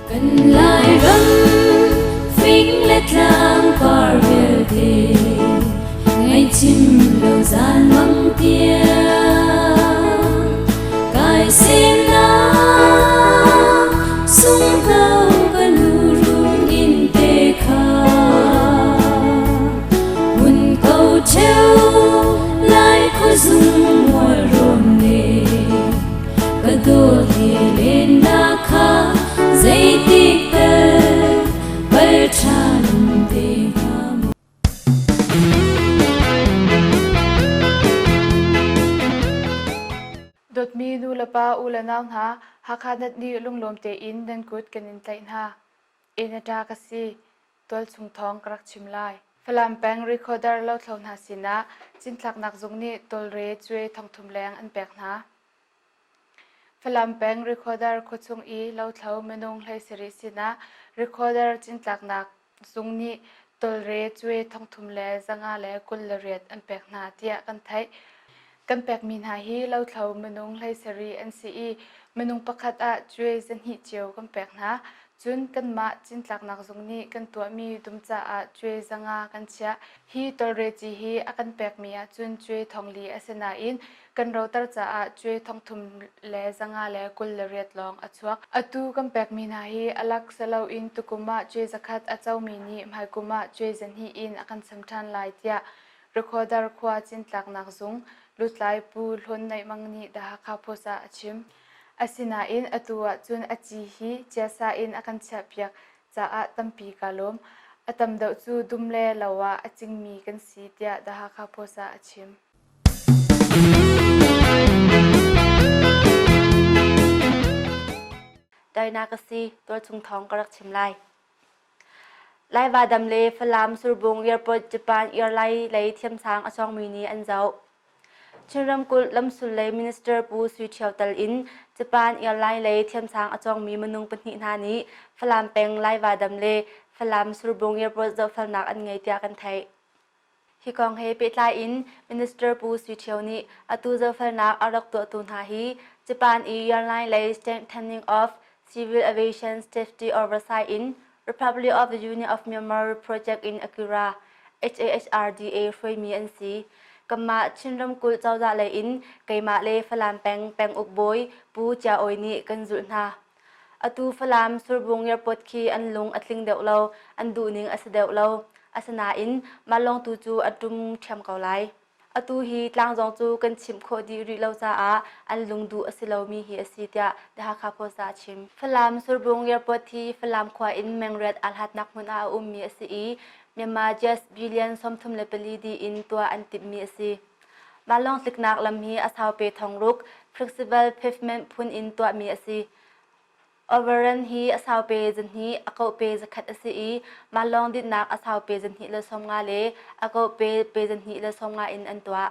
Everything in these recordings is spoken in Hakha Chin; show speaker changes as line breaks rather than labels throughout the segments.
Kan Lairam fing le tlang par vialte ngaihchim lo zan mang tiang kai semnak sunghno ka nu run in te kha mun ko cheu lai khuazung mual rawn le ka dawt he len na kha zeitik tal pal ṭhan te hnga maw.
Dawtmi nu le pa u le nau hna, Hakha nat nih lunglawm tein nan kut kan in tlaih hna. Inn a ka si. Tualchung thawng ka rak chim lai. Falam peng Rikhodar lothlo hna sinah cinthlaknak zung nih tawlre cuai thongthum leng an pek hna. Falam peng Rikhodar khuachung i lothlo minung 17 sinah Rikhodar cintlaknak zung nih tawlre cuai thongthum le 528 an pek hna tiah kan theih. Kan pekmi hna hi lothlo minung 17 an si i minung pakhat ah cuai 200 cio kan pek hna. Cun kanmah cintlaknak zung nih kan tuahmi dum caah cuai 500 kan chiah. Hi tawlreci hi a kan pekmi ahcun cuai 4000 a si nain kan roter caah cuai 3528 lawng a chuak. Atu kan pekmi hna hi a lak si loin tukum ah cuai 100 a comi nih hmaikum ah cuai 200 in a kan cham ṭhan lai tiah Rikhodar khua cintlaknak zung lutlai Pu Hlawn Neih Mang nih The Hakha Post ah a chim. Asinain atu ahcun a ci hi ciasa in a kan chiahpiak caah tampi kaa lawm. A tam deuh cu dum le lo ah a cingmi kan si tiah The Hakha Post ah a chim.
Dainak a si, tualchung thawng ka rak chim lai. Laiva dam le Falam Surbung Airport Japan Airline lei thiamsang a cawngmi nih an zoh. Chin ramkulh lamsul lei Minister Pu Sui Ṭhio tal in Japan Airline lei thiamsang a cawngmi minung pahnih hna nih Falam peng Laiva dam le Falam Surbung Airport zohfelnak an ngei tiah kan theih. Hi kong he pehtlai in Minister Pu Sui Ṭhio nih atu zohfelnak a rak tuahtu hna hi Japan i airline lei Strengthening of Civil Aviation Safety Oversight in Republic of the Union of Myanmar Project in Akira HAHRDA hruaimi an si. Kanmah Chin ramkulh cozah lei in keimah le Falam peng penguk bawi Pu Cia Awi nih kan zulh hna. Atu Falam Surbung airport khi an lung a tling deuh lo, an duhning a si deuh lo. Asinain mah lawng tu cu a ṭum ṭhiam ko lai. Atu hi tlang zong cu kan chimh khawh dih rih lo caah an lungduh a si lomi hi a si tiah The Hakha Post ah a chim. Falam Surbung Airport hi Falam khua in mengriat aa hlatnak hmun ah a ummi a si i Myanmar Jazz billion 34 dih in tuah an timhmi a si. Vanlawng tliknak lam hi a sau pe thong ruk flexible pavement phun in tuahmi a si. Overrun hi a sau pe zahnih, a kauh pe zakhat a si i vanlawng dinhnak a sau pe 250 le a kauh pe pe 250 in an tuah.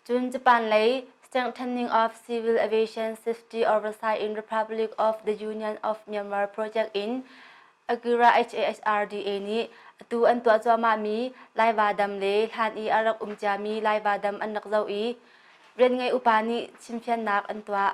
Cun Japan lei Strengthening of Civil Aviation Safety Oversight in Republic of the Union of Myanmar project in Akira HAHRDA nih atu an tuah cuahmahmi Laiva Dam le hlan i a rak um ciami Laiva Dam an rak zoh i rianngei upa nih chimfiannak an tuah.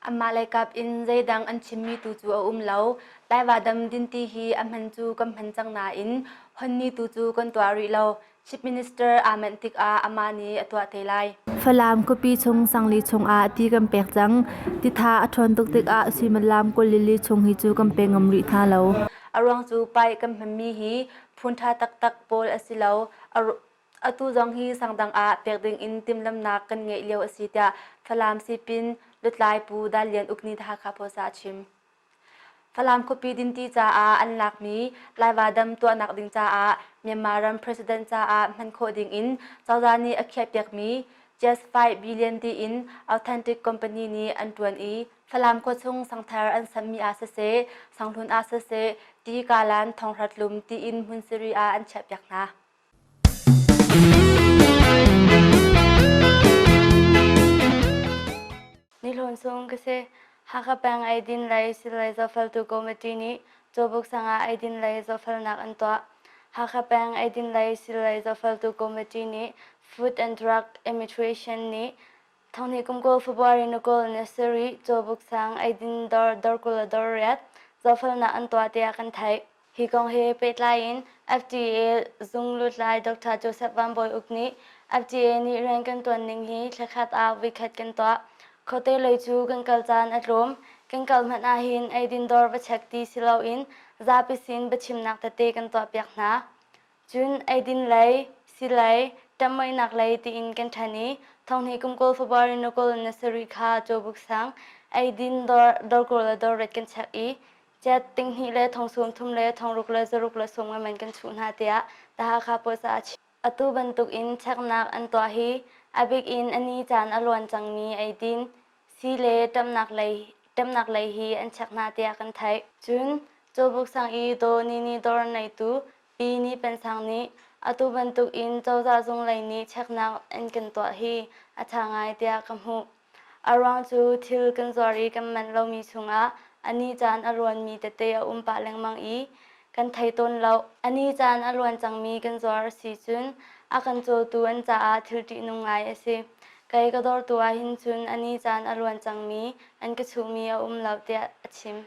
Anmah leikap in zeidang an chimmi tu cu a um lo. Laiva dam dinti hi a hman cu kan hman cang nain honni tu cu kan tuah rih lo. Chief Minister aa manh tikah amah nih a tuah te lai.
Falam khuapi chung sangli chungah ti kan pek cang. Titha a ṭhawn tuk tikah suimilam 22 chung hi cu kan pe ngam rih hna lo.
A ruang cu paih kan hmanmi hi phun ṭha taktak pawl a si lo. Atu zong hi sangdang ah pek ding in timhlamhnak kan ngeih lio a si tiah Falam Sipin lutlai Pu Dal Lian Uk nih Hakha Post ah a chim. Falam khuapi dinti caah an lakmi Laiva Dam tuahnak ding caah Myanmar ram president caah hman khawh ding in cozah nih a khiahpiakmi Just 5 billion tiin Authentic Company nih an ṭuan i Falam khuachung sangthar an samhmi ah siseh, sanghlun ah siseh, ti kalan thonghrat lum tiin hmun siri ah an chiahpiak hna.
Nihlawn sung ka si. Hakha peng eidin lei silei zohfeltu committee nih Cawbuk sang ah eidin lei zohfelnak an tuah. Hakha peng eidin lei silei zohfeltu committee nih Food and Drug Administration nih Thonghnih kum kul February ni 20 ni sarih Cawbuk sang eidin dawr dawr 20 le dawr riat. Zohfelnak an tuah tiah kan theih. Hi kong he pehtlai in FDA zung lutlai Dr. Joseph Van Bawi Uk nih FDA nih rian kan tuan ning hi thlakhat ah voikhat kan tuah. Khuate lei cu kan kal caan a tlawm. Kan kal hmanh ahhin eidin dawr va check ti si loin zapi sin biachimnak tete kan tuahpiak hna. Cun eidin lei, silei, ṭamhmoihnak lei tiin kan ṭhen i thonghnih kum 20 February ni 20 na sarih kha Cawbuk sang eidin dawr dawrkawl le dawrret kan check i Cet tinghnih le thong sum thum le thong ruk le zaruk le sum man kan chuh hna tiah The Hakha Post ah a chim. Atu bantuk in cheknak an tuah hi a bik in a ni caan a luan cangmi eidin, sii le ṭamnak lei, ṭamnak lei hi an chek hna tiah kan theih. Cun Cawbuk sang i Daw Nini dawr neitu Pi Ni Pen Sang nih atu bantuk in cozah zung lei nih cheknak an kan tuah hi a ṭha ngai tiah ka hmuh. A ruang cu thil kan zuar i kan manh lomi chungah a ni caan a luanmi tete a um pah lengmang i kan thei tawn lo. A ni caan a luan cangmi kan zuar a si cun a kan cawtu an caah thil ṭihnung ngai a si. Kei ka dawrtu ahhin cun a ni caan a luan cangmi an ka chuhmi a um lo tiah a chim.